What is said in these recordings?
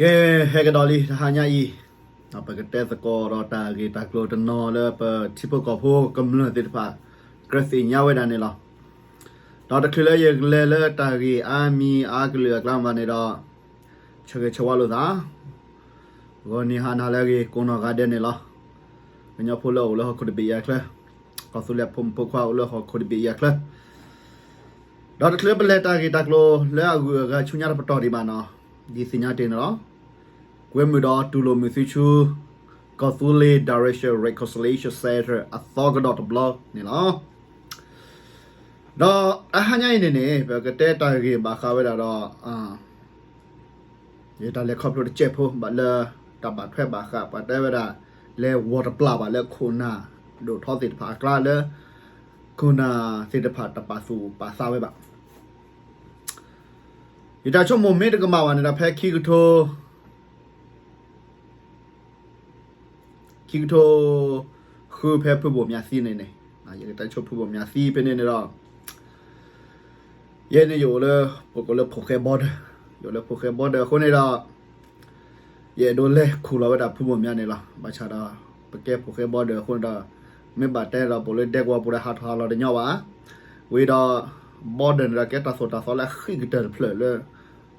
ကဲ, ဟဲကဒီးလံတဟါညါအံၤ, ပကတဲသကိးဒီးတၢ်ဂ့ၢ်တၢ်ကျိၤတနီၤလၢပထံဖိကီၢ်ဖိကမျၢၢ်သ့ၣ်တဖၣ် ကြၢးသ့ၣ်ညါဝဲဒၣ်န့ၣ်လီၤ. ဒီးတချုးလၢယကလဲၤလၢတၢ်ဂ့ၢ်အါမံၤအါကလုာ်အကျါဘၣ်န့ၣ်ဒီး, ဆၢဂ့ၤဆၢဝါလိာ်သး, ဂီၤနံၤဟါနၤလၢအဂ့ၤ ကိးနီၢ်ဂၤဒဲးန့ၣ်လီၤ. ကညီဖိလၢအအိၣ်လၢဟီၣ်ခိၣ်တဘ့ၣ်အံၤအချၢ, ကီၢ်သူလ့ၤဖိမုၣ်ဖိခွါအိၣ်လၢဟီၣ်ခိၣ်တဘ့ၣ်အံၤအချၢ, ဒီးတချုးပလဲၤတၢ်ဂ့ၢ်တၢ်ကျိၤလၢအဂုၤအဂၤဆူညါတပတီၢ်ဒံးဘၣ်နီၤ, ဒ်သ့ၣ်ညါတ့ၢ်န့ၣ်လီၤ. ကွဲမုာ်ဒီးတူၢ်လိာ်မုာ်သုဆူ ကီၢ်သူလ့ၤ Direction Reconciliation Center အသီကဒီးတဘျီန့ၣ်လီၤ. ဒီးတဟါညါအံၤန့ၣ်န့ၣ် ပကတဲတၢ်ဂ့ၢ်ဘၣ်ဃးဝဲဒၣ်ဒီး ယတၢ်လဲၤခီဖျိတစဲးဖိဘၣ်လၢ တၢ်ဘၣ်ထွဲဘၣ်ဃး ပှၤတဲဝဲဒၣ် လဲၤဝီၤတပျၢ်ဘၣ်လၢခိၣ်နၢ်ဒိၣ်ထီသ့ၣ်တဖၣ်အကျါလၢ ခိၣ်နၢ်သ့ၣ်တဖၣ်တပာ်သူၣ်ပာ်သးဝဲဘၣ်. ယတၢ်ဆိကမိၣ်မ့ၢ်တကမၣ်ဘၣ်န့ၣ်ဒီး ဖဲခံကထိ ခံကထိ ဃုဖဲဖုဘိၣ်မၠးသံန့ၣ်န့ၣ်, ယကတဲဆိဖုဘိၣ်မၠးသံဖဲန့ၣ်န့ၣ်ဒီး ယဲန့ၣ်ယအိၣ်လၢ ပကိးလၢဖိၣ်ဃဲ border, ယအိၣ်လၢဖိၣ်ဃဲ border အဃိန့ၣ်ဒီး ယအဲၣ်ဒိးလဲၤခူၣ်လီၤဝဲဒၣ်ဖုဘိၣ်မၠးန့ၣ်လီၤ. ဘၣ်ဆၣ်ဒီး ပကဲဖိၣ်ဃဲ border အဃိန့ၣ်ဒီး မ့ၢ်ဘၣ်တဲဒီး ပအိၣ်လၢဒဲကဝီၤပူၤဒီး ဟးထီၣ်ဟးလီၤတညီဘၣ်. ဝံၤဒီး border န့ၣ်ဒီး ကဲတၢ်သိၣ်တၢ်သီလၢအဃံးကတၢၢ်တဖျၢၣ်လၢ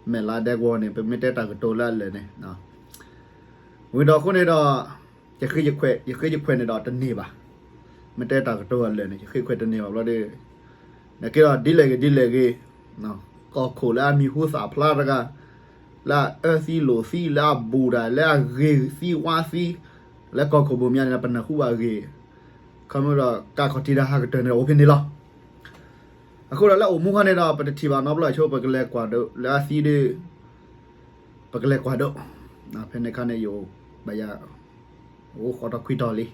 မဲၢ်လးဒဲကဝီၤန့ၣ် ပမ့ၢ်တဲတၢ်ကတိၤလၢအလၢာ်န့ၣ် ဝံၤဒီးအဃိန့ၣ်ဒီး ယဃ့ယခွဲး ယဃ့ယခွဲးန့ၣ်ဒီးတန့ၢ်ဘၣ်. မ့ၢ်တဲတၢ်ကတိၤအလၢာ်န့ၣ် ယဃ့ခွဲးတန့ၢ်ဘၣ်ဘျီဒီး နက့ဒီးဒ်လဲၣ်ဂ့ၤဒ်လဲၣ်ဂ့ၤ, ကီၢ်ခိၣ်လၢအမံၤဟူသၣ်ဖျါတဂၤ, လၢအအၢသံလိာ်သံ လၢအဘူးတၢ် လၢအဂ့ၤသံဝါသံ, လၢကီၢ်ခိၣ်ဘိၣ်မၠးန့ၣ် ပနၢ်ဟူဘၣ်အဂ့ၢ်, ခီဖျိဒီးကးခီၣ်ထံးတၢ်ဟးကတၢၢ်န့ၣ် အိၣ်ဖဲန့ၣ်လီၤ. အဃိဒီးလၢအိၣ်မူခီန့ၣ်ဒီး ပတထံၣ်ဘၣ်နီတဘျီဆိ ပကလဲၤကွၢ်ဒိး လၢအသံဒီး ပကလဲၤကွၢ်ဒိး, ဖဲန့ၣ်ခါန့ၣ် ယအိၣ်ဘၣ်ယၤ အိၣ်ဃီထီၣ်ခွံထီၣ်လံ. ဒီး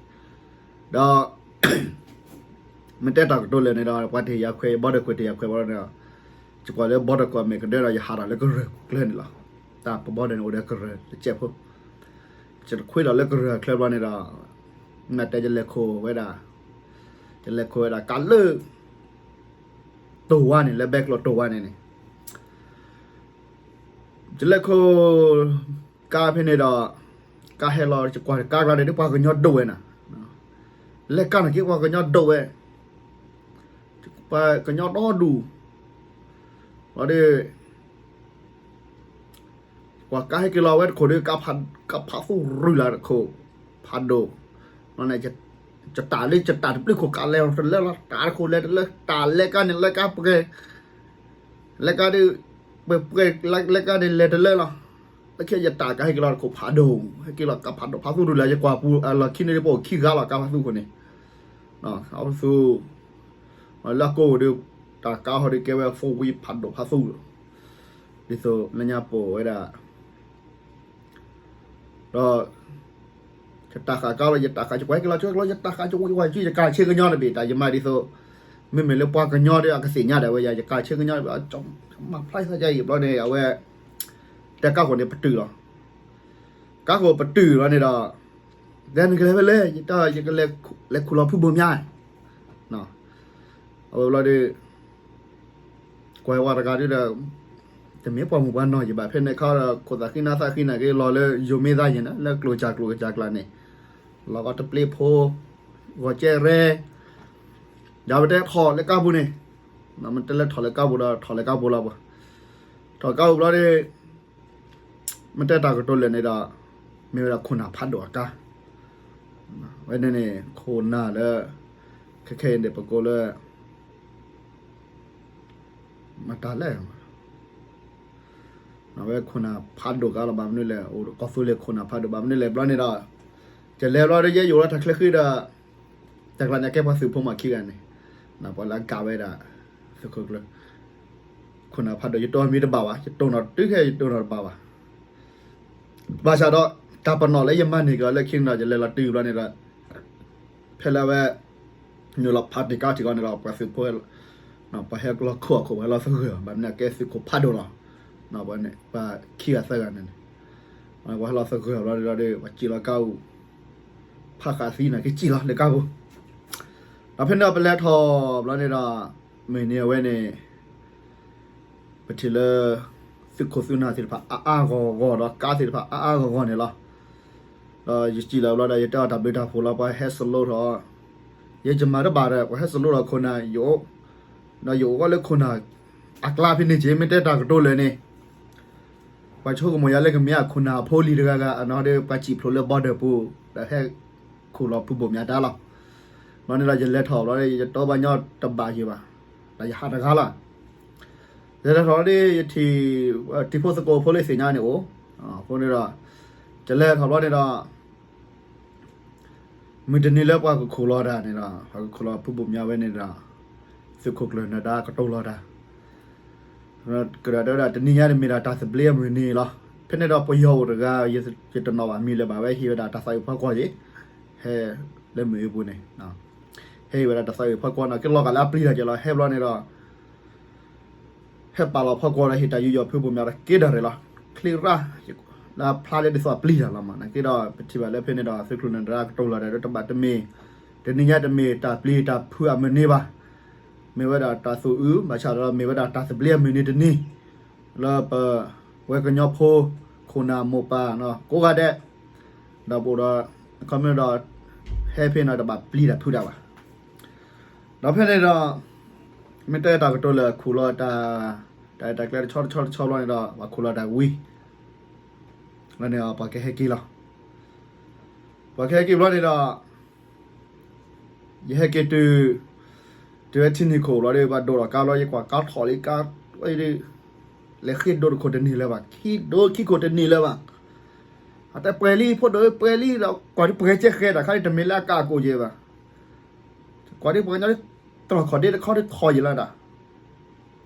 မ့ၢ်တဲတၢ်ကတိၤလၢာ်န့ၣ်ဒီး ပှၤတ့ၢ်ယၤခွဲး border ခွဲးတ့ၢ်ယၤခွဲးဘျီန့ၣ်ဒီး ယကွၢ်လၢ border ကွၢ်မဲာ်ကဒၢဒီး ယဟးထီၣ်လၢကရၢၢ်ကျဲန့ၣ်လီၤ. တၢ်ပ border န့ၣ်အိၣ်ဒီးကရၢၢ်တစဲးဖိ, ယတခွ့ထီၣ်လၢကရၢၢ်အချၢဘျီန့ၣ်ဒီး မ့ၢ်တဲယလဲၤခိၣ်ဝဲဒၣ်, ယလဲၤခိၣ်ဝဲဒၣ်ကးလၢ တိၢ်ဝါန့ၣ် လၢဘဲကျိာ်တိၢ်ဝါန့ၣ်န့ၣ် ယလဲၤခိၣ် ကါဖဲန့ၣ်ဒီး ကါဟဲလီၤ ယကွၢ်ကါကျါန့ၣ် ဒ်ပှၤကညီဒိၣ်ဝဲနၤ, လဲၤကါန့ၣ်က့ၤပှၤကညီဒိၣ်ဝဲ, ပှၤကညီဒီဒူၣ်, လီၤဒီး ကွၢ်ကါဟဲက့ၤလီၤဝဲတခိၣ်ဒီး ကါဖးသူၣ်ရုၢ်လၢတခိၣ်, ဖးဒိၣ်, ယတၢ်လၢယတၢ်တပျုၢ်ခိၣ်ကးလဲၤတလၢလီၤ, တၢ်တခိၣ်လဲၤတလၢ, တၢ်လဲၤကါန့ၣ် လဲၤကါပှဲၤ လဲၤကါဒီး ပှဲၤပှဲၤ လဲၤကါဒီးလဲၤတလၢလီၤ. လၢခံယတၢ်ကါဟဲက့ၤလီၤတခိၣ်ဖးဒိၣ်, ဟဲက့ၤလီၤကါဖးဒိၣ်ဖးသူၣ်ရုၢ်လၢ ယကွၢ်ပူၤအလီၢ်ခံန့ၣ် ပအိၣ်ခံဂၤလီၤ ကါဖးသူၣ်ခိၣ်န့ၣ်, ဖးသူၣ်, လၢအကိးဒီး တၢ်ကါဟီဒီးကဲဝဲ four wheel ဖးဒိၣ်ဖးသူၣ်, ဒ်သိးလၢညါပအိၣ်ဝဲဒၣ် ဒီး ယတၢ်ဃာ်ကါလီၤ ယတၢ်ဃာ် ယကွၢ်ဟဲက့ၤလီၤ ယကွၢ်ဟဲက့ၤလီၤ ယတၢ်ဃာ် ယကွၢ် ယကွၢ် ယကါဆ့ကညီတဘ့ၣ် တၢ်ယမၤဒ်သိး မ့မ့ၢ်လၢပှၤကညီဒီး အကသ့ၣ်ညါဒၣ်ဝဲယၤ ယကါဆ့ကညီတဘ့ၣ် မၤဖျါသးယအံၤဘျီန့ၣ် အဝဲ တဲကါခိၣ်န့ၣ် ပတုာ်လီၤ. ကါခိၣ်ပတုာ်လီၤန့ၣ်ဒီး တဲနကလဲၤဖဲလဲၣ် ယတၢ် ယကလဲၤခူၣ်လီၤဖုဘိၣ်မၠါ အဝဲဘျီဒီး ကွၢ်ဝဲတဂၤဒုဒီး တမ့ၢ်ပှၤမုၣ်ပှၤနီၢ်ယဘၣ် ဖဲန့ၣ်ခါဒီး ခိၣ်သးဃံနါသးဃံနာ်က့ လီၤလၢယိၤမ့ၢ်သးယဲၢ်န့ၣ် လၢကျိၤစၢ်ကျိၤကစၢ်ကျၢ်န့ၣ် လီၤကီတပျ့ဖိ ဂီၤကဲရဲ ယဝဲတဲထီၣ်လၢကါပူၤန့ၣ် မ့ၢ်တဲလၢထီၣ်လၢကါပူၤဒီး ထီၣ်လၢကါပူၤလီၤပှၤ ထီၣ်ကါပူၤဘျီဒီး မ့ၢ်တဲတၢ်ကတိၤလၢာ်န့ၣ်ဒီး မ့ၢ်ဝဲဒၣ်ခိၣ်နၢ်ဖးဒိၣ်အကါ ဝဲန့ၣ်န့ၣ် ခိၣ်နၢ်လၢ ခဲခဲအံၤန့ၣ် ပကိးလၢ မတၤလဲၣ် အဝဲခိၣ်နၢ်ဖးဒိၣ်ကါလီၤ ဘၣ်မနုၤလဲၣ် အိၣ်ကီၢ်သူလ့ၤခိၣ်နၢ်ဖးဒိၣ် ဘၣ်မနုၤလဲၣ် ဘျီန့ၣ်ဒီး ယလဲၤဘျီဒီး ယဲယအိၣ်လၢတၢ်ချၢဃံဒီး တၢ်ကျါန့ၣ် ကဲပှၤသုးဖိမးခံဂၤန့ၣ် ပှၤလၢအကးဝဲဒၣ် သုးခိၣ်ကျၢၢ် ခိၣ်နၢ်ဖးဒိၣ် ယတိၢ်မံၤတဘၣ်ဘၣ် ယတိၢ်နီၣ်တုၤခဲ ယတိၢ်နီၣ်တဘၣ်ဘၣ် ဘၣ်ဆၣ်ဒီး တၢ်ပနီၣ်လၢယမၤန့ၢ်က့ၤအီၤလၢခံန့ၣ်ဒီး ယလဲၤလီၤတုၤဘျီန့ၣ်ဒီး ဖဲလၢအဝဲ နုာ်လီၤဖးတ့ၢ်ကါထံၣ်ကီးန့ၣ်ဒီး ပှၤသုးဖိ ပှၤဟဲလီၤခိၣ်အခိၣ် ပှၤဟဲလီၤသဂၢၢ်အီၤ ဘၣ်မနုၤကဲသုးခိၣ်ဖးဒိၣ်လီၤ ပှၤခံဂၤသၢဂၤန့ၣ်န့ၣ် ပှၤဟဲလီၤသဂၢၢ်အီၤဘျီဒီး ပှၤစံၣ်လီၤကါပူၤ ဖးဃာ်သံနာ်က့စံၣ်လီၤလၢကါပူၤ ဒီးဖဲန့ၣ်ပလဲၤထီၣ်ဘျီန့ၣ်ဒီး မုၢ်နံၤအဝဲန့ၣ် ပထံၣ်လၢ သုးခိၣ်သုးနၢ်သ့ၣ်တဖၣ်အါအါဂီၢ်ဂီၢ်ဒီးကါသ့ၣ်တဖၣ်အါအါဂီၢ်ဂီၢ်န့ၣ်လီၤ. ဒီးယစံးလီၤဘျီဒီး ယတဲအီၤတၢ်ဘျုးတၢ်ဖှိၣ်လီၤ ပှၤဟဲစလိထီၣ်, ယဲယမၤတဘၣ်ဒီး ပှၤဟဲစလိထီၣ်ခိၣ်နၢ်ယအိၣ်, ဒီးယအိၣ်ဝဲလၢခိၣ်နၢ်အကျါဖဲန့ၣ်က့ မ့ၢ်တဲတၢ်ကတိၤလၢာ်န့ၣ် ပှၤဆိကမိၣ်ယၤလၢကမ့ၢ်အခိၣ်နၢ်အဖိလံၤတဂၤဂၤ အနီၢ်ဒီး ပှၤစံၣ်ဖျိးလၢ border ပူၤ ဒီးဟဲခိၣ်လီၤဖုဘိၣ်မၠးတၢ်လီၤ. ဘျီန့ၣ်ဒီး ယလဲၤထီၣ်ဘျီဒီး ယတိဘၣ်ညီတဘၣ်ယံၤဘၣ်, ဒီးယဟးတဂၤလီၤ. ယလဲၤထီၣ်ဒီး ယထံၣ် တံၤဖိသကိးဖိလၢသ့ၣ်ညါန့ၣ်အိၣ်, အဃိန့ၣ်ဒီး ယလဲၤထီၣ်ဘျီန့ၣ်ဒီး မုၢ်တနံၤလၢပှၤကခိၣ်လီၤတၢ်န့ၣ်ဒီး ပှၤကခိၣ်လီၤဖုဘိၣ်မၠးဝဲန့ၣ်ဒီး သုးခိၣ်ကျၢၢ်နၢၤဒါကတိၤလီၤတၢ်, ကဒီးတဲဝဲဒၣ် တနံၤညါတမ့ၢ်ဒၣ်တၢ်သဘျ့အမုၢ်နံၤလီၤ. ဖဲန့ၣ်ဒီးပယီၤအိၣ်တဂၤ ယတနီၣ်ဘၣ်မံၤလၢၤဘၣ် ဝဲဟ့ၣ်ဝဲဒၣ်တၢ်သးအုးဖီကွီၢ်က့ၤ, ဟဲလၢမုၢ်အပူၤန့ၣ် ဟဲဟ့ၣ်ဝဲဒၣ်တၢ်သးအုးဖီကွီၢ်နီၤ က့ၤလီၤဂာ်လၢအပျံၤတၢ်က့ၤလီၤ ဟဲဘျီန့ၣ်ဒီး ဟဲပာ်လီၤဖီကွီၢ်ဒီး ဟ့ၣ်တၢ်ယူးယီၣ်ဖုဘိၣ်မၠးဒီးက့ၤဒၣ်ရဲၣ်လီၤ ချ့ရၣ်, လၢအဖျါလၢဒ်သိးအပျံၤတၢ်လီၤမး နာ်က့ဒီး ပထံၣ်ဘၣ်လၢဖဲန့ၣ်ဒီး သုးခိၣ်ကျၢၢ်နၢၤဒါကတိၤလီၤတၢ်ဒီးတဘၣ်တမ့ၢ်, တနံၤညါတမ့ၢ်တၢ်ပျံၤတၢ်ဖုးအမုၢ်နံၤဘၣ်, မ့ၢ်ဝဲဒၣ်တၢ်သူၣ်အုး ဘၣ်ဆၣ်ဒီးမ့ၢ်ဝဲဒၣ်တၢ်သဘျ့အမုၢ်နံၤတနံၤ လၢပဝဲကညီဖိ ခိၣ်နၢ်မိၢ်ပၢ် ကိးဂၤဒဲး ဒီးပအိၣ်ဒီး ခီမ့ၢ်ဒီး ဟဲဖဲန့ၣ်ဒီးတဘၣ်ပျံၤတၢ်ဖုးတၢ်ဘၣ်. ဒီးဖဲန့ၣ်ဒီး မ့ၢ်တဲတၢ်ကတိၤလၢာ်ခိၣ်လီၤတၢ် တၢ်အဲၣ်တၢ်ကျဲတဆီတဆီတဆီဘျီန့ၣ်ဒီး ပှၤခိၣ်လီၤတၢ်ဝံၤ လီၤန့ၣ် ပှၤကဟဲက့ၤလီၤ. ပှၤကဟဲက့ၤဘျီန့ၣ်ဒီး ယဟဲက့ၤတုၤ တုၤဝဲထံနံၤခိၣ်ဘျီဒီး ပှၤဒိးထီၣ်ကါဘျီ ယကွၢ်ကါထီၣ်လံကါ ဝဲဒၣ် လဲၤဃ့ဒိတခိၣ်တန့ၢ်လၢၤဘၣ် ခံဒိခံခိၣ်တန့ၢ်လၢၤဘၣ်. အတဲပှဲၤလံ ဖိဒိၣ် ပှဲၤလံဒီး ကွၢ်ဒ်ပှဲၤကဲဃဲဒီး ခါဒ်တမ့ၢ်လၢအကါအကိၣ်က့ၤဘၣ်. ကွၢ်ဒ်ပှၤကညီ တြီၢ်ခီၣ်ဒ့တခီဒ်ထီၣ်ယံၤလီၤဒၣ်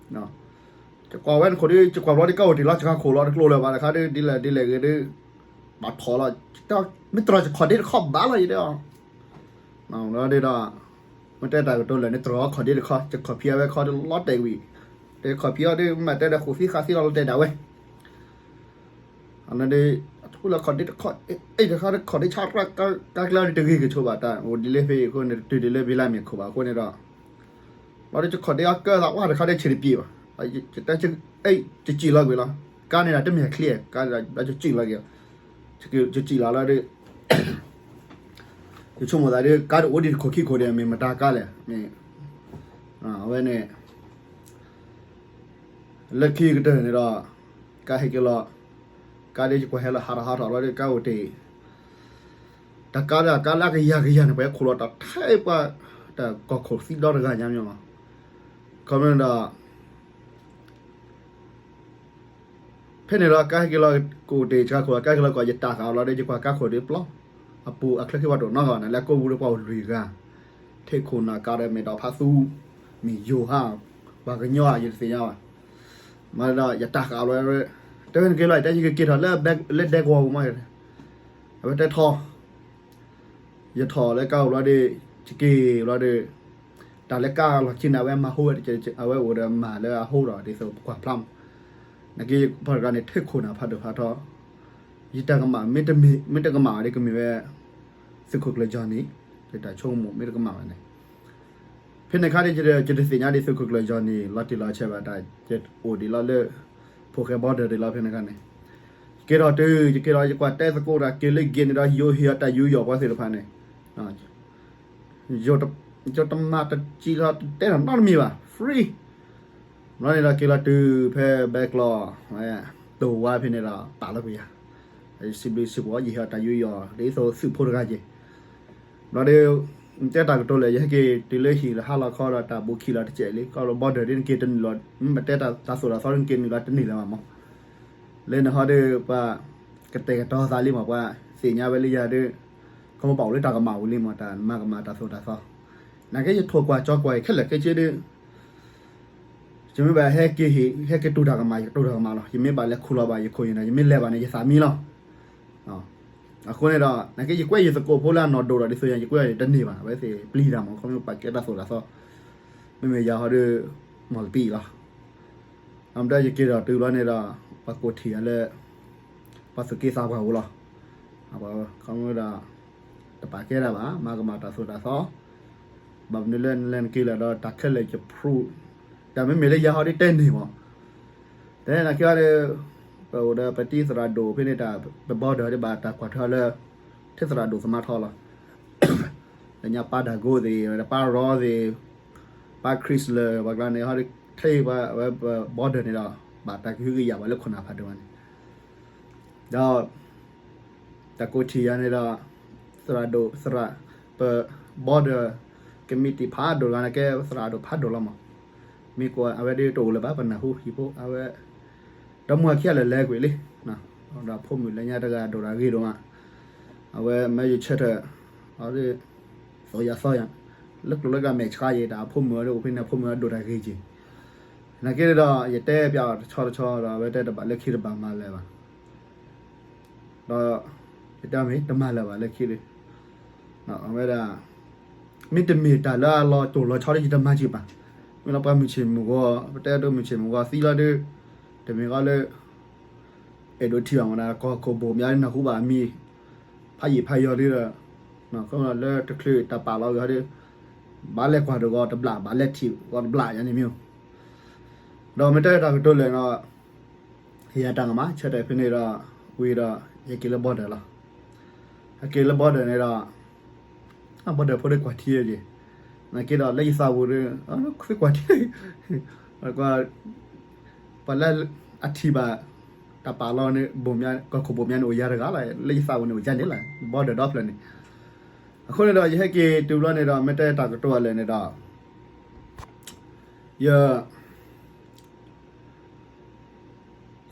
ယကွၢ်ဝဲန့ၣ်ခိၣ်ဒီး ယကွၢ်ဘျီဒီးကအိၣ်တ့ၢ်လီၤ စခါခိၣ်လီၤတကျိၤလၢၤဘၣ်တခါဒီး ဒ်လဲၣ်ဒ်လဲၣ်ဂ့ၤဒီး ဘၣ်ထီၣ်လီၤ မ့ၢ်တြီၢ်စခီၣ်ဒ့တခီဘၣ်လီၤယတဲအီၤ လီၤဒီး မ့ၢ်တဲတၢ်ကတိၤလၢာ်န့ၣ် တြီၢ်ခီၣ်ဒ့တခီ စခီၣ်ဖံးအဝဲခီဒီးလီၤတဲာ်ဝံၤ တဲခီၣ်ဖံးအီၤဒီး မ့ၢ်တဲဒီးဃိးသံဃါသံလီၤလီၤတဲာ်ဒၣ်ဝဲ အန့ၣ်ဒီး အထူလၢခီၣ်ဒ့တခီ အဲၣ်တခါဒီးခီၣ်ဒ့ဆါရၣ် ကါကျၢၤဒီးတဂ့ၤကဆိးဘၣ်တၢ် အိၣ်ဒ်လဲၣ်ဖဲအံၤအဃိန့ၣ် တုၤဒ်လၢဘံလၢ်မ့ၢ်ခိၣ်ဘၣ်အဃိန့ၣ်ဒီး ဘျီဒီးစခီၣ်ဒ့အီၤကၢသးဝဲတခါဒီးဆံးတပျံၤဘၣ် ယတဲစ့ၢ်အံၤစံၣ်လီၤကွံာ်လီၤ ကါန့ၣ်ဒီးတမ့ၢ်ချ့ ကါဒီးစံၣ်လီၤက့ၤ စံၣ်လီၤလီၤဒီး ယဆိကမိၣ်သးဒီး ကါတအိၣ်ဒံးတခိၣ်ခံခိၣ်ဒီး မ့ၢ်မတၤကါလဲၣ် မ့ၢ် အဝဲန့ၣ် လၢခံကတၢၢ်န့ၣ်ဒီး ကါဟဲက့ၤလီၤ ကါဒီးယကွၢ်ဟဲလီၤဟးထီၣ်ဟးထီၣ်လီၤဒီး ကါအိၣ်တ့ၢ် တၢ်ကါဒီးကါလၢကယၤကယၤန့ၣ် ပှၤဟဲခိၣ်လီၤတၢ်ထဲပှၤ တၢ်ကီၢ်ခိၣ်သံဒီတဂၤညါမ့ၢ်မး ခီမ့ၢ်ဒီး ဖဲန့ၣ်ဒီးကါဟဲက့ၤလီၤကအိၣ်တ့ၢ်စခါခိၣ်လီၤ ကါဟဲက့ၤလီၤကီး ယတၢ်ဃာ်အီၤလီၤဒီး ယကွၢ်ကါခိၣ်ဒီးပျီ အပူၤအချၢခံပှၤတအိၣ်နီတဂၤဘၣ်န့ၣ် လၢအကိာ်ပူၤဒီးပှၤအိၣ်လွံၢ်ဂၤ ထံခိၣ်နၢ်ကါဒီးမ့ၢ်ဒီးဖးသူ မ့ၢ်ယိၤဟၣ် ပှၤကညီဧါ ယတသ့ၣ်ညါဘၣ် မ့ၢ်ဒီးယတၢ်ဃာ်အီၤလီၤ တဲဝဲနက့ၤလီၤ ယတဲယကက့ၤထီၣ်လၢ လၢဒဲကဝီၤပူၤမး အဝဲတဲထီၣ် ယထီၣ်လၢကါအိၣ်ဘျီဒီး ယက့ၤဘျီဒီး တၢ်လၢကါလီၢ်ခံန့ၣ် အဝဲမၤဟိဝဲ အဝဲအိၣ်ဒီးမၤလၢအဟိဒီး ဒ်သိးပကွၢ်ဖျါမး နာ်က့ယပှၤတဂၤန့ၣ် ထံခိၣ်နၢ်ဖးဒိၣ်ဖးထီ ယတၢ်ကမၣ် မ့ၢ်တကမၣ်ဘၣ်ဒီးကမ့ၢ်ဝဲ သုးခိၣ်ကျၢၢ် Johnny ယတၢ်ဆိကမိၣ်မ့ၢ်တကမၣ်ဘၣ်န့ၣ် ဖဲန့ၣ်ခါဒီး ယတသ့ၣ်ညါဒ်သုးခိၣ်ကျၢၢ် Johnny လီၤတံၢ်လီၤဆဲးဘၣ်တၢ် ယအိၣ်ဒံးလီၤလၢ ဖိၣ်ဃဲ border ဒံးလီၤဖဲန့ၣ်ခါန့ၣ် ယက့ၤထီၣ်တုၤ ယက့ၤထီၣ် ယကွၢ်တဲသကိးတၢ်က့ၤလၢဂ့ၢ်န့ၣ်ဒီး ယိၤဟ့ၣ်အီၤတၢ်ယူးယီၣ်ပှၤသ့ၣ်တဖၣ်န့ၣ် ယိၤတမၤတစံးလီၤတဲထီၣ်နီတမံၤဘၣ် free ဘျီန့ၣ်ဒီးက့ၤလီၤတုၤဖဲဘဲကျီ တိၤဝါဖဲန့ၣ်ဒီးပာ်လီၤကွံာ်ယၤ စံးဘျုးစံးဖှိၣ် ယဟ့ၣ်အီၤတၢ်ယူးယီၣ် ဒ်သိးသုးဖိတဂၤက့ၤ ဘျီဒီး တဲတၢ်ကတိၤလၢာ် ယဟဲက့ၤတုၤလၢဟံၣ်လၢဟါလီၤခီဒီးတၢ်ဘူးခံလီၤတစဲးလံ ကီၢ်လၢ border ဒ်နက့ၤတနုာ်လီၤ မ့ၢ်တဲတၢ်သိၣ်တၢ်သီဒ်နက့ၤနုာ်လီၤတန့ၢ်လၢၤဘၣ်မး လၢနဟီဒီးပှၤ ကတဲာ်ကတီၤသးလံမး ပှၤသ့ၣ်ညါဝဲလၢယၤဒီး ခီမ့ၢ်ပှၤအိၣ်လၢတၢ်ကမၣ်ပူၤလံမး တၢ်မၤကမၣ်တၢ်သိၣ်တၢ်သီ နာ်က့ယထိၣ်ကွၢ်ကၠီကွၢ်အံၤခဲလၢာ်ခဲဆ့ဒီး ယမ့ၢ်ဘၣ်ဟဲက့ၤဟ့ၣ် ဟဲက့ၤတူၢ်တၢ်ကမၣ် ယကတူၢ်တၢ်ကမၣ်လီၤ ယမ့ၢ်ဘၣ်လဲၤခူၣ်လီၤဘၣ်ယခိၣ်ယနၢ် ယမ့ၢ်လဲၤဘၣ်န့ၣ် ယသးမံလီၤ အဃိန့ၣ်ဒီး နာ်က့ယကွဲးယသကိးဖိလၢအနီၢ်ဒိၣ်ဒီးဒ်သိးယၤ ယကွဲးယတန့ၢ်ဘၣ် အဝဲသ့ၣ်ပျံၤတၢ်မး ခီမ့ၢ်ပှၤကဲတၢ်သိၣ်တၢ်သီ မ့မ့ၢ်ယၤဟီဒီး မီၢ်လပံအံၤလီၤ အမ့ၢ်ဒီးယက့ၤထီၣ်တုၤဘျီန့ၣ်ဒီး ပှၤကိးထံၣ်ယၤလၢ ပှၤသုးက့သးပှၢ်ဧိၤလီၤ ခီမ့ၢ်ဒီး တပာ်ကဲတၢ်ဘၣ် မၤကမၣ်တၢ်သိၣ်တၢ်သီ ဘၣ်မနုၤလၢနလဲၤနက့ၤလၢာ်ဒီးတၢ်ခဲလၢာ်ယဖရူ တၢ်မ့မ့ၢ်လၢယၤဟီဒီးတဲန့ၢ်မး တဲနာ်က့ဒီး ပအိၣ်ဒီးပတံၤသရၣ်ဒိၣ်ဖဲန့ၣ်တၢ် ပဘီဒၢးဒ်ဘၣ်တၢ်ကွၢ်ထွဲလၢ ထဲသရၣ်ဒိၣ်သမါထီလီၤ. လၢညါပၢ်ဒၢ်ကိသ့ၣ် ပၢ်ရီသ့ၣ် ပၢ်ခရံာ်လၢ ပှၤကျါန့ၣ် ဟီဒ်ထဲပဝဲပဘီဒၢးန့ၣ်ဒီး ဘၣ်တၢ်ကဟုကယာ်ဘၣ်လၢခိၣ်နၢ်ဖးဒိၣ်ဘၣ်န့ၣ် ဒီး တၢ်ကိးထံၣ်ယၤန့ၣ်ဒီး သရၣ်ဒိၣ်သရၣ် ပဘီဒၢး ကမံးတံာ်ဖးဒိၣ်တဂၤန့ၣ် ကဲသရၣ်ဒိၣ်ဖးဒိၣ်လီၤမး. မ့ၢ်ကွၢ်အဝဲဒ်တအိၣ်လၢၤဘၣ် ပနၢ်ဟူဟံၣ်ဖိ အဝဲ ဒီမါဝၤခံဂၤလၢာ်လဲၤကွံာ်လံ ဒီးဖိမုၣ်လၢညါတဂၤဒိၣ်တၢ်ဂ့ၤဒိၣ်မး အဝဲမၢယဆၢထၢၣ် အီၤဒ် သိးယၤသီယၤ လၢကျိၤလၢကျါမဲာ်ဆှးယံၤ တၢ်ဖိမုၣ်အီၤဒ်အိၣ်ဖဲန့ၣ် ဖိမုၣ်အီၤဒိၣ်တၢ်ဂ့ၤက့ၤ နာ်က့ဒီး ယတဲပျးအီၤတဆီတဆီဒီး အဝဲတဲတဘၣ်လၢခံတဘၣ်မၤလၢၤဘၣ် ဒီး ယတဲမ့ၢ်တမၤလၢၤဘၣ်လၢခံဒီး အဝဲဒၣ် မ့တမ့ၢ်တၢ်လၢအလီၤတိၢ်လီၤဆီဒီး ယတမၤစၢၤဘၣ်. မ့ၢ်လီၤပှၤမုၢ်ဆ့ၣ်မုၢ်ဂီၤ ပတဲဒိမုၢ်ဆ့ၣ်မုၢ်ဂီၤသံလီၤဒီး တမ့ၢ်ဃီလၢ အဲၣ်ဒိးထံၣ်ဘၣ်မး ကီၢ်ခိၣ်ဘိၣ်မး နၢ်ဟူဘၣ်အမံၤ ဖးယံာ်ဖးယီၤဒီး လၢတချုးတၢ်ပာ်လီၤဂ့ၤဟီဒီး ဘၣ်လဲၤကွၢ်တဂီၤတဘျီ ဘၣ်လဲၤထံၣ်ဂီၤတဘျီယၤန့ၣ်မ့ၢ် ဒီးမ့ၢ်တဲတၢ်ကတိၤလဲၣ်နီၤ ယၤတၢ်ကမၣ် ဆၢတဲာ်ဖဲန့ၣ်ဒီး ဝံၤဒီး ယက့ၤလၢဘီဒၢးလီၤ. ဟဲက့ၤလၢဘီဒၢးန့ၣ်ဒီး ဘီဒၢးဖိဒီးကွၢ်ထံယဲၢ်က့ၤ နာ်က့ဒီးလၢယသးပူၤဒီး သုကွၢ်ထံ ပှၤလၢအထံၣ်ဘၣ် တၢ်ပာ်လီၤန့ၣ် ဘိၣ်မး ကီၢ်ခိၣ်ဘိၣ်မးန့ၣ် အိၣ်ယၤတဂၤလီၤ လၢယသးပူၤန့ၣ် အိၣ်ယၤန့ၣ်လီၤ ဘီဒၢးဒီဖျၢၣ်န့ၣ် အဃိန့ၣ်ဒီး ယဟဲက့ၤတုၤဘျီန့ၣ်ဒီး မ့ၢ်တဲတၢ်ကတိၤအလဲၣ်န့ၣ်ဒီး ယ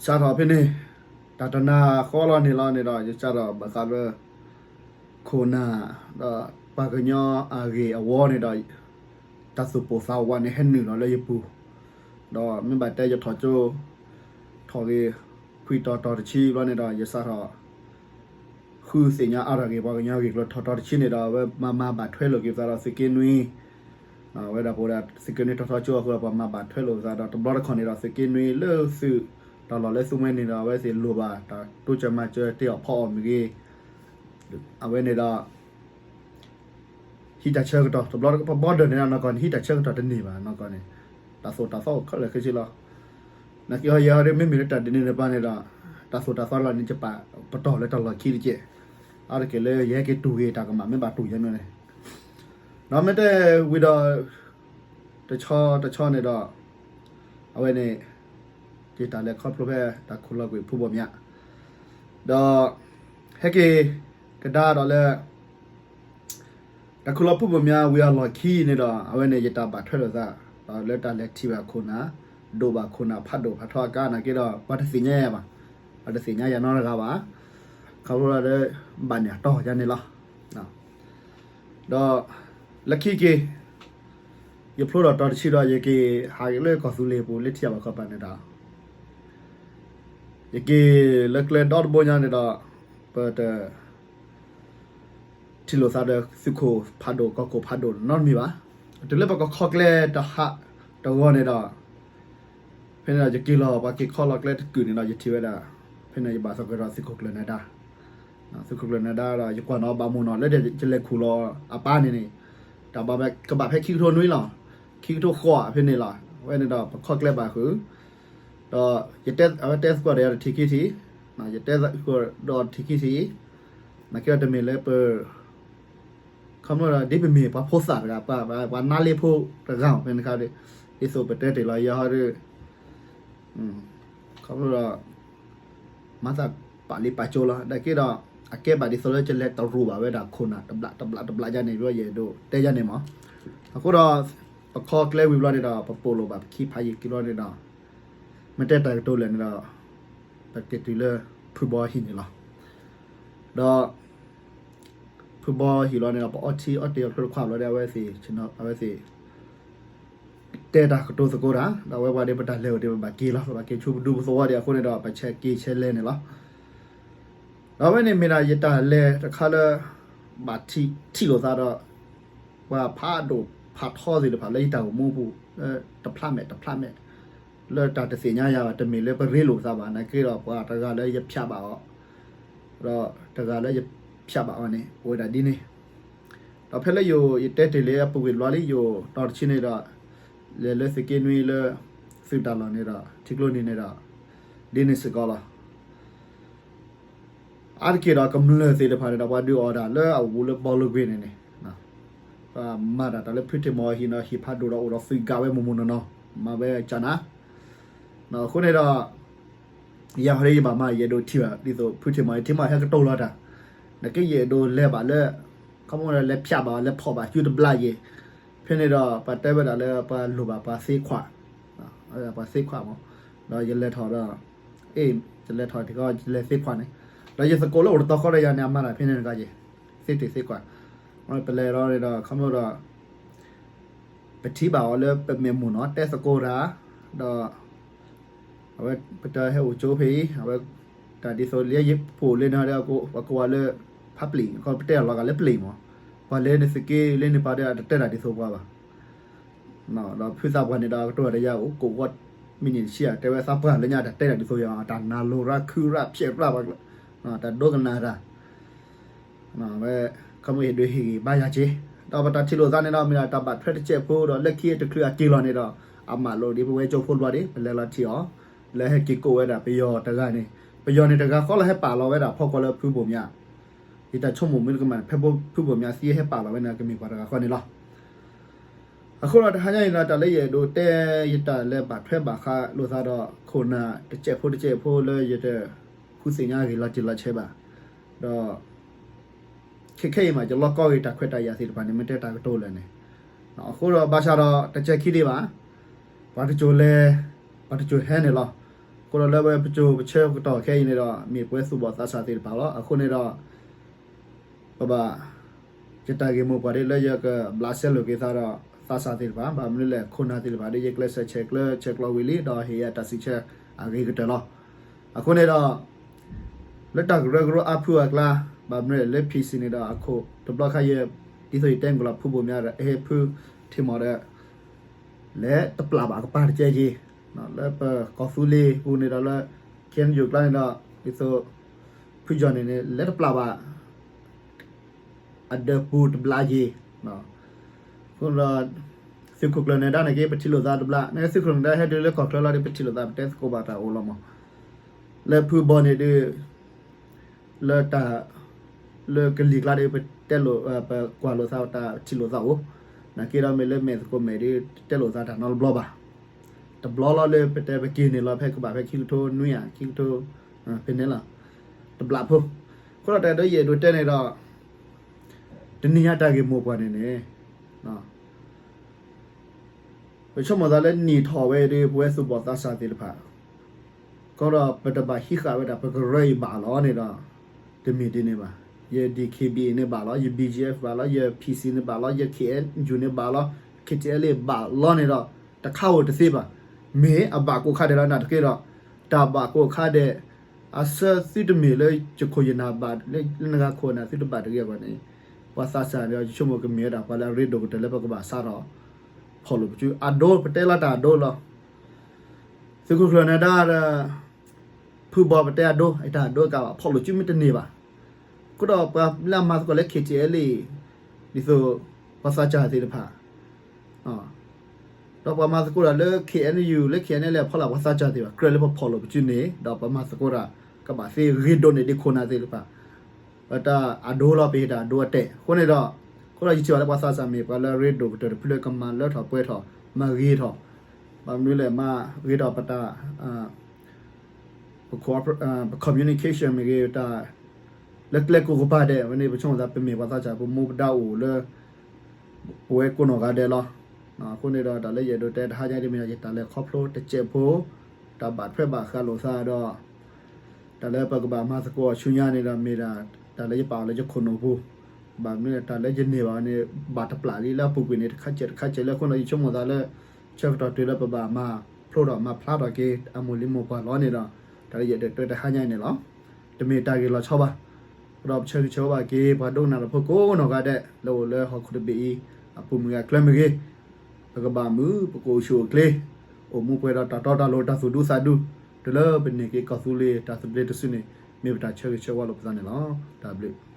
စးထီၣ်ဖဲန့ၣ် တၢ်တနၤဃီလီၤန့ၣ်လီၤန့ၣ်ဒီး ယစးထီၣ်ဘၣ်ဃးလၢ ခိၣ်နၢ် ဒီးပှၤကညီအဂ့ၢ်အဝီန့ၣ်ဒီး တၢ်သူၣ်ပိၢ်သးဝးန့ၣ် ဟဲနုာ်လီၤလၢယပူၤ ဒီးမ့ၢ်ဘၣ်တဲယထီၣ်ကၠိ ထီၣ်ဂ့ၤ ခွံတီၤတီၤတဆံဘျီန့ၣ်ဒီး ယစးထီၣ် ဃုသ့ၣ်ညါအါထီၣ်က့ၤ ပှၤကညီဂ့ၢ်ကျိၤ ထီၣ်တီၤတဆံန့ၣ်ဒီး အဝဲမၤမၤဘၣ်ထွဲလိာ်က့ၤပသးဒီးသုးက့နွံ အဝဲဒၣ်ပဝဲဒၣ်သုးက့နွံထီၣ်ထီကၠိအဃိ ပှၤမၤဘၣ်ထွဲလိာ်ပသးဒီး တဘျီတခီၣ်န့ၣ်ဒီး သုးက့နွံလၢသုးတၢ်လီၢ်လၢသူမှဲန့ၣ်ဒီး အဝဲသ့ၣ်လိၣ်ဘၣ်တၢ်တိစၢၤမၤစၢၤတ့အီၣ်ဖီအီၣ်မ့ၢ်ဂ့ၤ အဝဲန့ၣ်ဒီး ဟံးတၢ်ဆၢကတီၢ် တဘျီပဘီဒၢးန့ၣ်နီၢ်ကီၢ်န့ၣ် ဟံးတၢ်ဆၢကတီၢ်တန့ၢ်ဘၣ်နီၢ်ကီၢ်န့ၣ် တၢ်သိၣ်တၢ်သီအိၣ်ခဲလၢာ်ခဲဆ့လီၤ. နာ်က့ဟီယဲဟီဒီး မ့မ့ၢ်လၢတၢ်ဒ်န့ၣ်တပၤန့ၣ်ဒီး တၢ်သိၣ်တၢ်သီလီၤန့ၣ် ယပာ်ပတီၢ်လၢတၢ်လီၢ်ခံတက့ၢ်. အါတက့ၢ်လၢယဟဲက့ၤတူၢ်ဂ့ၤတၢ်ကမၣ်မ့ၢ်ဘၣ်တူၢ်ယဲန့ၣ် ဒီးမ့ၢ်တဲဝံၤဒီး တဆီတဆီန့ၣ်ဒီး အဝဲန့ၣ် ယတၢ်လဲၤခီဖျိဖဲတၢ်ခူၣ်လီၤကွံာ်ဖုဘီမၠး ဒီး ဟဲက့ၤကဒါဒီးလၢ တၢ်ခူၣ်လီၤဖုဘီမၠးဝံၤအလီၢ်ခံန့ၣ်ဒီး အဝဲန့ၣ်ယတၢ်ဘၣ်ထွဲလိာ်သး ဒီးလၢတၢ်လဲၤထံၣ်ဘၣ်ခိၣ်နၢ် ဒိးဘၣ်ခိၣ်နၢ်ဖးဒိၣ်ဖးထီအကါနာ်က့ဒီး ပှၤတသ့ၣ်ညါယၤဘၣ် ပှၤတသ့ၣ်ညါယၤနီတဂၤဘၣ် ခီဖျိလၢ ဘၣ်န့ၢ်အတီၢ်ယၤန့ၣ်လီၤ. ဒီး လၢခံက့ၤ ယဖျိဒီးတီၤတဆံဒီး ယက့ၤဟးက့ၤလၢကီၢ်သူလ့ၤပူၤ လၢထံၣ်ဘၣ်ခီပၤန့ၣ်ဒီး ယက့ၤလၢကျဲဒီတဘိညါန့ၣ်ဒီး ပတ ထံၣ်လိာ်သးဒီးသုးခိၣ်ဖးဒိၣ် ကီၢ်ခိၣ်ဖးဒိၣ်နီတမံၤဘၣ်. တုၤလၢပကခီကျဲတဟးတဂီၤန့ၣ်ဒီး ဖဲန့ၣ်ဒီးယက့ၤလီၤ ပှၤက့ၤခီလီၤကျဲတကုာ်န့ၣ်ဒီး ယထံၣ်ဝဲဒၣ် ဖဲန့ၣ်ယဘၣ်သဂၢၢ်ဒီးသုးခိၣ်ကျၢၢ်နၢၤဒါ သုးခိၣ်ကျၢၢ်နၢၤဒါဒီး ယကွၢ်နီၣ်ဘၣ်မိၢ်နီၣ်လၢယလဲၤခူၣ်လီၤအပၢ်န့ၣ်န့ၣ် တၢ်ဘၣ်ကဘၣ်ဖဲခံကထိနွံလီၤ ခံကထိဃိးဖဲန့ၣ်လီၤ. အဝဲန့ၣ်ဒီးပခီကျဲဘၣ်ဃုာ် ဒီးယတဲ အဝဲတဲသကိးဒီးယတထံၣ်ခံထံၣ် ယတဲသကိးဒီးတထံၣ်ခံထံၣ် နာ်က့ဒီးတမ့ၢ်လၢပ ခီဖျိဒီး ဒ်ပမ့ၢ်ပှၤဖိသၣ်တဂၤ ပှၤနါလ့ဖိတဂၤဖဲန့ၣ်ခါဒီး ဒ်သိးပတဲတ့ၢ်လီၤယဲဟီဒီး ခီဖျိဒီး မၤသးပာ်လံပာ်ကၠိလီၤ နာ်က့ဒီး အကဲဘၣ်ဒ်သိးလၢယလဲၤတရူးဘၣ်ဝဲဒၣ်ခိၣ်နၢ်တဘျးတဘျးတဘျးယါန့ၣ် ယအဲၣ်ဒိးတဲယါန့ၣ်မး အဃိဒီး ပခီကျဲဝံၤဘျီန့ၣ်ဒီး ပပိာ်လိာ်ဘၣ်ပခံဖးယံာ်က့ၤဘျီန့ၣ်ဒီး မ့ၢ်တဲတၢ်ကတိၤလဲၣ်န့ၣ်ဒီး ပက့ၤတုၤလၢဖုဘီဟံၣ်န့ၣ်လီၤ. ဒီး ဖုဘီဟံၣ်လီၤန့ၣ်ဒီး ပအီထံအီတ့ၢ်အီၣ်တခွါဘျီဒီး အဝဲသ့ၣ် အဝဲသ့ၣ် တဲတၢ်ကတိၤသကိးတၢ် ဒီးအဝဲပှၤဒ်ပတၢ်လဲၤအိၣ်ဒံး ပဘၣ်က့ၤလီၤ ပဘၣ်က့ၤဆူပဒူပသဝီဒံးအဃိန့ၣ်ဒီး ပဆဲးက့ၤဆဲးလဲၤန့ၣ်လီၤ. ဒီးအဝဲန့ၣ်မ့ၢ်ဒၣ်ယတၢ်လဲၤတခါလၢ ဘၣ်ထံၣ်လိာ်သးဒီး ပှၤဖးဒိၣ်ဖးထီသ့ၣ်တဖၣ်လၢယတၢ်အိၣ်မူပူၤ လၢတဖျးမဲာ်တဖျးမဲာ် လၢတၢ်တသ့ၣ်ညါယၤဘၣ် တမ့ၢ်လၢပရ့လိာ်ပသးဘၣ် နာ်က့ဒီးပှၤတဂၤလၢယဖၠးဘၣ်အီၤ ဒီးတဂၤလၢယဖၠးဘၣ်အီၤန့ၣ် အိၣ်ဝဲဒၣ်ဒ်န့ၣ် ဒီးဖဲလၢယိၤ ယတဲတ့ၢ်လံအပူၤကွံာ်ဘျီလံ ယိၤတီၤတဆံန့ၣ်ဒီး လဲၤလၢသုးက့နွံလၢ သုးတၢ်လီၢ်န့ၣ်ဒီး ထံကျိနံၤန့ၣ်ဒီး ဒ်န့ၣ်စ့ၢ်ကီးလီၤ. အါတက့ၢ်ဒီးကမျၢၢ်သ့ၣ်တဖၣ်န့ၣ်ဒီး ပှၤဒုးအီၣ်တၢ်လၢအအိၣ်လၢ ဘီလိကွ့ၤ န့ၣ်န့ၣ်, ပှၤမၤတၢ်တၢ်လၢဖုထံးမီၤဟံၣ်ဒီး ဟံၣ်ဖးဒိၣ်ဒီးအိၣ်ဒီးသုးဂၤဝဲမိၢ်မိၢ်နီၢ်နီၢ်, မၤဝဲကၢ်နၤ, အဃိန့ၣ်ဒီး ယၤဟီဒီးယဘၣ်မၤ ယအဲၣ်ဒိးထံၣ်ဘၣ် ဒ်သိးဖုထံးမီၤ ထံးမီၤဟဲကတိၤလီၤတၢ်, နကယအဲၣ်ဒိးလဲၤဘၣ်လၢ ခီမီလဲၤဖၠးဘၣ် လဲၤဖီၣ်ဘၣ်စုတဘျါယဲၢ်, ဖဲန့ၣ်ဒီး ပှၤတဲဝဲဒၣ်လၢပှၤလိၣ်ဘၣ်ပှၤသ့ခွါ, ပှၤသ့ခွါမး, ဒီးယလဲၤထီၣ်ဒီး အ့ၣ် ယလဲၤထီၣ်တခီ ယလဲၤသ့ခွါန့ၣ်, ဒီးယသကိးလၢအိၣ်တတီၤဃီဒီးယၤန့ၣ် အမၤတၢ်ဖဲန့ၣ်တဂၤယဲၢ်, သ့တ့ၢ်သ့ခွါ, ပလဲၤဒီးန့ၣ်ဒီး ခီမီဒီး ပထံၣ်ဘၣ်အီၤလၢပမဲာ်မိၢ်နီၤ တဲသကိးတၢ်, ဒီး အဝဲပတဟဲအိၣ်ကၠိဖဲအံၤ အဝဲ တၢ်ဒ်သိးလၢယပအိၣ်လၢန့ၣ်ဒီး ပကိးဝဲလၢ public ပတဲအလီၤဂာ်လၢ ပလံၤ မး, ပှၤလၢန့ၣ်သုးက့လၢန့ၣ်ပှၤဒီး တတဲတၢ်ဒ်သိးပှၤဘၣ်, ဒီးဖုသးပှၢ်န့ၣ်ဒီး ကတိၤတၢ်ဒီးယၤအိၣ်ကိးဝီ မံးနံးတဆံဧါ တဲဝဲသးပှၢ်လၢညါ တၢ်တဲတၢ်ဒ်သိးယၤ တၢ်နၤလိၤရၣ်ခုရၣ်ဖျဲးရၣ်ပှၤ, တၢ်ဒိကနၣ်တၢ် ဝဲ ခီမ့ၢ်ဟ့ၣ်ဒုးဟ့ၣ်ဂံၢ်ဘါယၤက့ၤ, ဒီးပတၢ်ထံၣ်လိာ်သးန့ၣ်ဒီး မ့ၢ်ဒၣ်တၢ်ဘၣ်ထွဲတစဲးဖိ ဒီးလၢခံတချုးအက့ၤလီၤန့ၣ်ဒီး အမၤလိာ်ဒ်ပဝဲကၠိဖိတဘျီဒံး ပလဲၤလီၤထံၣ်အီၤ, လၢဟဲက့ၤကိးဝဲဒၣ်ပယီၤတဂၤန့ၣ်, ပယီၤန့ၣ်တဂၤဃီလၢဟဲပာ်လီၤဝဲဒၣ်ဖီကွီၤလၢဖုဘိၣ်မၠး, ယတၢ်ဆိကမိၣ်မ့ၢ်တကမၣ်န့ၣ် ဖဲဖုဘိၣ်မၠးသံဟဲပာ်လီၤဝဲန့ၣ် ကမ့ၢ်ပှၤတဂၤဃီန့ၣ်လီၤ. အဃိဒီးတဟါညါအံၤဒီး တၢ်လၢယအဲၣ်ဒိးတဲ ယတၢ်လၢဘၣ်ထွဲဘၣ်ဃးလိာ်သးဒီး ခိၣ်နၢ်တစဲးဖိတစဲးဖိလၢယတဃုသ့ၣ်ညါဂ့ၢ်လီၤတံၢ်လီၤဆဲးဘၣ်, ဒီး ခဲခဲအံၤမး ယလီၢ်ကီၢ်ဂ့ၤတၢ်ခွဲးတၢ်ယာ်သ့ၣ်တဖၣ်န့ၣ် မ့ၢ်တဲတၢ်ကတိၤလၢာ်န့ၣ်, အဃိဒီးဘၣ်ဆၣ်ဒီး တစဲးခံဒံးဘၣ်, ပှၤတစိၤလဲၤ ပှၤတစိၤဟဲန့ၣ်လီၤ. အဃိဒီးလၢပှၤပစိၤပဆၢကတီၢ်ခဲအံၤန့ၣ်ဒီး မ့ၢ်ပဝဲသူၣ်ဘီၣ်သးစၢ်သ့ၣ်တဖၣ်လီၤ. အဃိန့ၣ်ဒီး ပဘၣ် ယတၢ်ဂ့ၢ်မိၢ်ပှၢ်ဒ်လၢယကဘျးစဲလိာ်က့ၤသးဒီး သးစၢ်သ့ၣ်တဖၣ် ဘၣ်မနုၤလဲၣ် ခိၣ်နၢ်သ့ၣ်တဖၣ်ဒီး ယကျဲးစၢးဆဲးကျၢဆဲးကျိးဝံၤလံ ဒီးဟ့ၣ်ယၤတၢ်စံးဆၢအဂ့ၤကတၢၢ်လီၤ. အဃိန့ၣ်ဒီး လၢတၢ်ကရၢကရိအါဖုအကျါ ဘၣ်မနုၤလဲၣ်လၢ PC န့ၣ်ဒီး အခိၣ်တဘျီခါယဲၢ် ဒ်သိးယတဲမုၢ်ကလီၤ ဖုဘိၣ်မၠးဒီး အဟ့ၣ်ဖုထံးမီၤဒီး လဲၤတပျၢ်ဘၣ်ကပၤတကဲက့ၤ, လၢပကီၢ်သူလ့ၤပူၤန့ၣ်ဒီးလၢ KNU ကျါန့ၣ်ဒီး ဒ်သိး ဖုကၠီၣ်န့ၣ်န့ၣ် လဲၤတပျၢ်ဘၣ် အဒၢးပူၤတဘျါက့ၤ, အဃိဒီး သုးခိၣ်ကျၢၢ်နၢၤဒါန့ၣ်က့ ပထံၣ်လိာ်သးတဘျါ နသုးခိၣ်ကျၢၢ်နၢၤဒါဟဲတုၤလၢကီၢ်ချၢလီၤဒီး ပထံၣ်လိာ်သး ပတဲသကိးဘၣ်တၢ်အိၣ်လီၤမး, လၢဖုဘီန့ၣ်ဒီး လၢတၢ် လၢကလံၤကျါဒီး ပတဲလိာ် ပကွၢ်လိာ်သးတၢ်ထံၣ်လိာ်သးအိၣ်, နာ်က့ဒီးမ့ၢ်လၢမဲာ်သကိးမဲာ်ဒီး တဲလိာ်သးတၢ်နီတဘျီဘၣ်, တဘျီလီၤလၢပတဲပက့ၤန့ၣ်လီၤ ဖဲကဘၣ်ဖဲခံကထိနွံဧါ ခံကထိ ဖဲန့ၣ်လီၤ, တဘျီဖိ, အဃိဒီးတၢ်ဒ်ယအဲၣ်ဒိးတဲန့ၣ်ဒီး တနံၤညါတၢ်ဂ့ၢ်မိၢ်ပှၢ်န့ၣ်န့ၣ် ပဆိကမိၣ်သးလၢနံၣ်ထီၣ်ဝဲဒီး ပဝဲသူၣ်ဘီၣ်သးစၢ်သ့ၣ်တဖၣ် ကဒီးပတဘၣ်ဟံးဃာ်ဝဲဒၣ် ပကရၢအံၤဘၣ်လီၤန့ၣ်ဒီး တမ့ၢ်ဒ်န့ၣ်ဘၣ်. ယ DKBA န့ၣ်ဘၣ်လီၤ, ယ BGF ဘၣ်လီၤ, ယ PC န့ၣ်ဘၣ်လီၤ, ယ KNU န့ၣ်ဘၣ်လီၤ, KTLA ဘၣ်လီၤန့ၣ်ဒီး တခါဧိၤတသ့ဘၣ်. မ့ၢ်အဘၣ်ကိးခါဒဲးလီၤ နာ်သက့ဒီး တၢ်ဘၣ်ကိးခါဒဲး အဆၢသုတမ့ၢ်လၢယခိၣ်ယနၢ်ဘၣ် လၢနဂၤခိၣ်နၢ်သုတဘၣ်တဂ့ၤအဂီၢ်န့ၣ် ပှၤသးစၢ်န့ၣ်ဒီး ယဆိကမိၣ်ကမ့ၢ်ဝဲဒၣ် ပှၤလၢအရ့ဒိၣ်ကတၢၢ်လၢပကဘၣ်စးထီၣ် ဖီၣ်လိာ်ပစု အဒိ ပတဲလီၤတၢ်အဒိလီၤ. သုးခိၣ်ကျၢၢ်နၢၤဒါဒီး ဖုဘီပတဲအဒိ အတၢ်အဒိကဘၣ် ဖီၣ်လိာ်စုမ့ၢ်တန့ၢ်ဘၣ်. အဃိဒီးပှၤလၢအမၤသကိးလၢ KTLA ဒ်သိး ပှၤသးစၢ်သ့ၣ်တဖၣ် ဒီးပှၤမၤသကိးတၢ်လၢ KNU လၢ KNLA အဖီလာ် ပှၤသးစၢ်သ့ၣ်တဖၣ် ကြၢးလၢပဖီၣ်လိာ်ပစုန့ၣ် ဒီးပမၤသကိးတၢ် ကဘၣ်သ့ဂ့ၤဒိၣ်န့ၢ်ဒံးခိၣ်နၢ်သ့ၣ်တဖၣ် တၢ်အဒိလီၤ ပဟ့ၣ်တၢ်အဒိအတဲာ် အဃိန့ၣ်ဒီး အဃိဒီးယထံၣ်ဘၣ်လၢပှၤသးစၢ်မ့ၢ်ပှၤလၢအရ့ဒိၣ်ကတၢၢ်တဖုလၢကမၤလၢထီၣ်ပှဲၤထီၣ် မၤဂ့ၤထီၣ် ဘၣ်မနုၤလဲၣ် မၤဂ့ၤထီၣ်ပတၢ် ပ communication မ့ၢ်ဂ့ၤ တၢ်လၢကျဲကိးကပၤဒဲး အဝဲန့ၣ် ပဆိကမိၣ်သး ပမ့ၢ်ပှၤသးစၢ် ပမူပဒါအိၣ်လၢ ပဝဲကိးနီၢ်ဂၤဒဲးလီၤ. အဃိန့ၣ်ဒီး တၢ်လၢယအဲၣ်ဒိးတဲတဟါညါဒ်မ့ၢ်ဒီး ယတၢ်လဲၤခီဖျိတစဲးဖိ တၢ်ဘၣ်ထွဲဘၣ်ဃးလိာ်သးဒီး တၢ်လၢပကဘၣ်မၤသကိးအီၤဆူညါန့ၣ်ဒီး မ့ၢ်ဒၣ် တၢ်လၢယပာ်အီၤလၢယခိၣ်နူာ်ပူၤ ဘၣ်မနုၤတၢ်လၢယန့ၢ်ဘၣ်န့ၣ် ဘၣ်တပျၢ်လံလၢအပူၤကွံာ်န့ၣ် တခါစဲးတခါစဲးလၢအဃိန့ၣ် ယဆိကမိၣ်သးလၢ ဆၢကတီၢ်တုၤလၢပဘၣ်မၤဖျိထီၣ်မၤဖျါထီၣ်က့ၤ အမိၢ်လံၤမိၢ်ပှၢ်လီၤန့ၣ်ဒီး တၢ်လၢယအဲၣ်ဒိးတဲတဟါညါအံၤန့ၣ်လီၤ. တမ့ၢ်တၢ်ဂ့ၢ်လီၤဆီဘၣ်. အဃိဒီးပဆၢဂ့ၤဆၢဝါဘၣ်က့ၤ ပှၤဒိကနၣ်တၢ်ဖိကိးနီၢ်ဂၤဒဲး လၢအိၣ်လၢဟီၣ်ခိၣ်တဘ့ၣ်အံၤ အပူၤမ့ၢ်ဂ့ၤ အချၢမ့ၢ်ဂ့ၤ ပကဘၣ်မုာ် ပကအိၣ်ဆူၣ်အိၣ်ချ့ အိၣ်မူပှဲၤဒီးတၢ်တီတၢ်လိၤ တၢ်သူၣ်ဒူသးဒူ တုၤလၢပန့ၢ်က့ၤကီၢ်သူလ့ၤတၢ်သဘျ့တစုန့ၣ် မ့ၢ်ပတၢ်ဆၢဂ့ၤဆၢဝါလိာ်ပသးန့ၣ်လီၤ. တၢ်ဘျုး